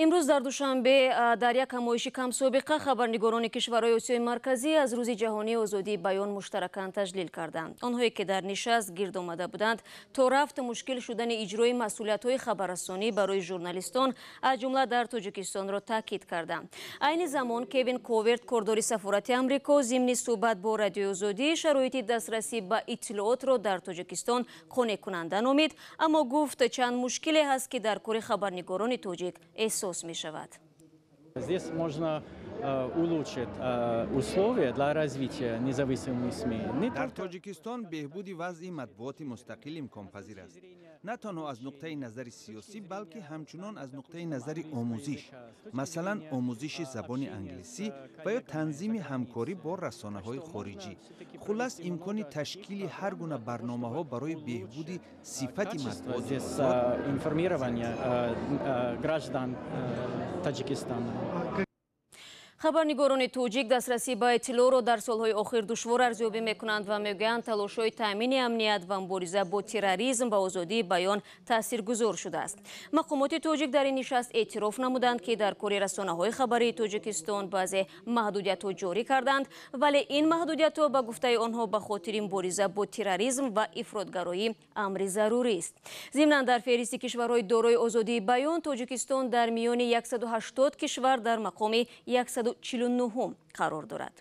Имрӯз дар Душанбе дар як ҳамоиши камсобиқа хабарнигорони кишварҳои Осиёи Марказӣ аз Рӯзи ҷаҳонии озодии баён муштаракан таҷлил карданд. Онҳое ки дар нишаст гирд омада буданд, то рафт мушкил шудани иҷрои масъулиятҳои хабаррасонӣ барои журналистон, аз ҷумла дар Тоҷикистонро таъкид карданд. Айни замон Кевин Коверт, кордори сафорати Амрико, зимни суҳбат бо Радиои Озодӣ шароити дастрасӣ ба иттилоотро дар Тоҷикистон қонеъкунанда номид, аммо гуфт, чанд мушкиле ҳаст, ки дар кори хабарнигорони тоҷик эҳсос мешавад. Здесь можно улучшить условия для развития независимых СМИ. Дар Тоҷикистон беҳбуди вазъи матбуоти мустақил имконпазир аст, на танҳо аз нуқтаи назари сиёсӣ, балки ҳамчунон аз нуқтаи назари омӯзиш, масалан, омӯзиши забони англисӣ ва ё танзими ҳамкорӣ бо расонаҳои хориҷӣ. Хуллас, имкони ташкили ҳар гуна барномаҳо барои беҳбуди сифати матбуоти Здесь информирование граждан Таджикистана. Хабарнигорони тоҷик дастрасӣ ба иттилоъро дар солҳои охир душвор арзёбӣ мекунанд ва мегӯянд, талошҳои таъмини амният ва мубориза бо терроризм ба озодии баён таъсиргузор шудааст. Мақомоти тоҷик дар ин нишаст эътироф намуданд, ки дар кори расонаҳои хабарии Тоҷикистон баъзе маҳдудиятҳо ҷорӣ карданд, вале ин маҳдудиятҳо, ба гуфтаи онҳо, ба хотири мубориза бо терроризм ва ифротгароӣ амри зарурист. Зимнан, дар феҳристи кишварҳои дорои озодии баён Тоҷикистон дар миёни 180 кишвар дар мақоми 149-ум қарор дорад.